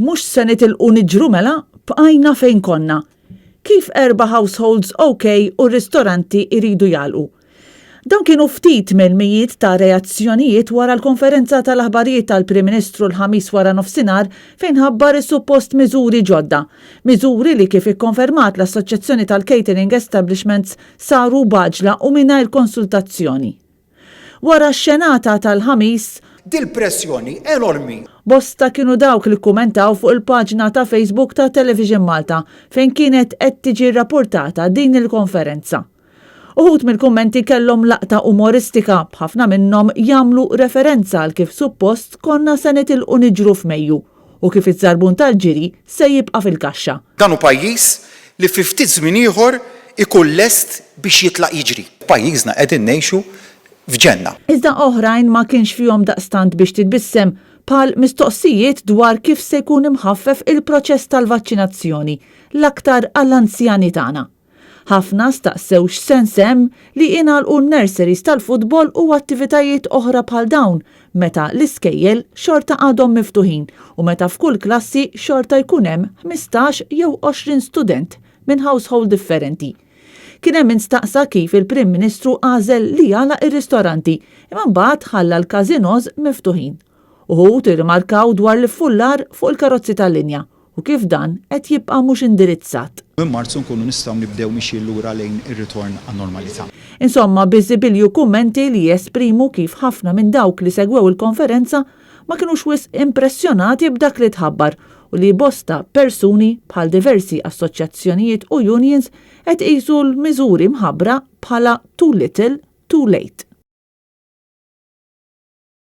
Mhux se nitilqu niġru mela, bqajna fejn konna. Kif erba' households ok u r-ristoranti jridu jagħlqu? Dawn kienu ftit mill-mijiet ta' reazzjonijiet wara l-konferenza tal-aħbarijiet tal-Prim Ministru l-Ħamis waranofsinhar fejn ħabbar is-suppost miżuri ġodda. Miżuri li kif ikkonfermat l-Assoċjazzjoni tal-Catering Establishments saru b'għaġla u mingħajr konsultazzjoni. Wara x-xenata tal-Ħamis, Dil-pressjoni enormi. Bosta kienu dawk li kkumentaw fuq il-paġna ta' Facebook ta' Television Malta fejn kienet qed tiġi rrappurtata din il-konferenza. Uħud mill-kummenti kellhom laqta umoristika, b'ħafna minnhom jagħmlu referenza għal kif suppost konna se nitilqu niġru f'Mejju u kif iż-żarbun tal-ġiri se jibqa' fil-kaxxa. Dan hu pajjiż li fi ftit żmien ieħor ikun lest biex jitlaq jiġri. F'pajjiżna qegħdin ngħixu f'ġenna. Iżda oħrajn ma kienx fihom daqstant biex titbissem, bħal mistoqsijiet dwar kif se jkun imħaffef il-proċess tal-vaċċinazzjoni, l-aktar għall-anzjani tagħna. Ħafna staqsew x'sens hemm li jingħalqu n-nurseries tal-futbol u attivitajiet oħra bħal dawn meta l-iskejjel xorta għadhom miftuħin u meta f'kull klassi xorta jkun hemm 15 jew 20 student minn household differenti. Kien hemm min staqsa kif il-Prim Ministru għażel li jagħlaq ir-ristoranti imma mbagħad ħalla l-każinos miftuħin. Uħud irrimarkaw dwar l-iffullar fuq il-karozzi tal-linja u kif dan qed jibqa' mhux indirizzat. Minn Marzu nkunu nistgħu nibdew mixjin lura lejn ir-ritorn għan-normalità. Insomma, biżibilju kummenti li jesprimu kif ħafna minn dawk li segwew il-konferenza ma kinux wisq impressjonati b'dak li tħabbar u li bosta persuni bħal diversi assoċjazzjonijiet u unions qed iqisu l-miżuri mħabbra bħala too little, too late.